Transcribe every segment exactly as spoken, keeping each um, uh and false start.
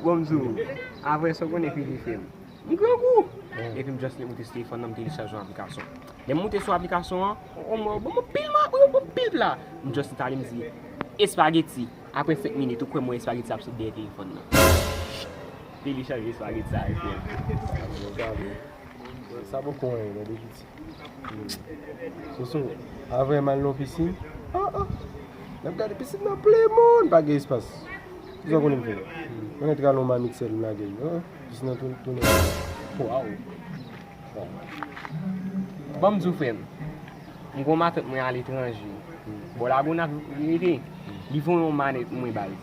Bon, m di w, apre sa w konnen ki li fè m. M grangou. Epi m just moute sou telefòn nan, m telechaje yon aplikasyon. Lè m moute sou aplikasyon an, yon mwen ban m anpil ma, yon ban m anpil pla. M just enstale, m di, espageti. Apre senk minit, ou kwè m wè espageti ap sot dèyè telefòn nan. Telechaje espageti sa, epi sa poko anyen, tande piti. Soso, avè m al nan pisin. Ah, ah. N ap gade pisin nan plen moun, pa gen espas. Kisa w konnen m fè? Mwen rete al nan mamit sèl m lage l. Ah, pisin nan tou-, tounen. Waw. Bon. Ban m di w, frè m. M gon matant mwen aletranje. Bò Lagonav li rete. Li voye yon malèt mwen ba l.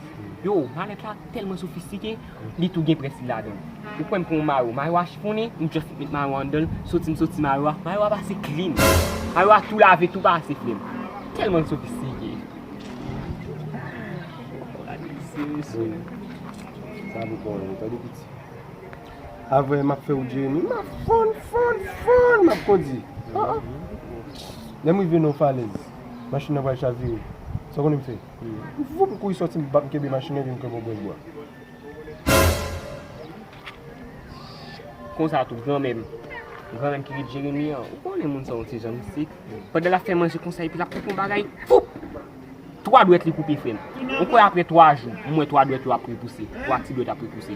Yo, malèt la tèlman sofistike, li tou gen prens li ladan l. Ou kwè m pran yon mayo, mayo a chifonnen, m just met mayo a anndan l, soti m soti mayo a, mayo a pase clean. Mayo a tou lave, tou pase, frè m. Tèlman l sofistike. Wi. Sa pou konnen, tande piti. Avè m ap fè wout Jeremi, m ap fonn, fonn, fonn, m ap kondi. Ah, ah. Lè m rive nan yon falèz, machin nan pral chavire. Sa w konnen m fè? M voup, m kouri sòti, m bat, m kenbe machin nan, epi m kenbe yon branch bwa. Konsa tou, granmè m. Granmè m ki ret Jeremi an. Ou konnen moun sa yon ti jan mistik. Pandan l ap fè manje konsa, epi l ap koupe yon bagay. Foup! Twa dwèt li koupe, frè m. Ou kwè apre twa jou, m wè twa dwèt yo ap repouse. Twa ti dwèt ap repouse.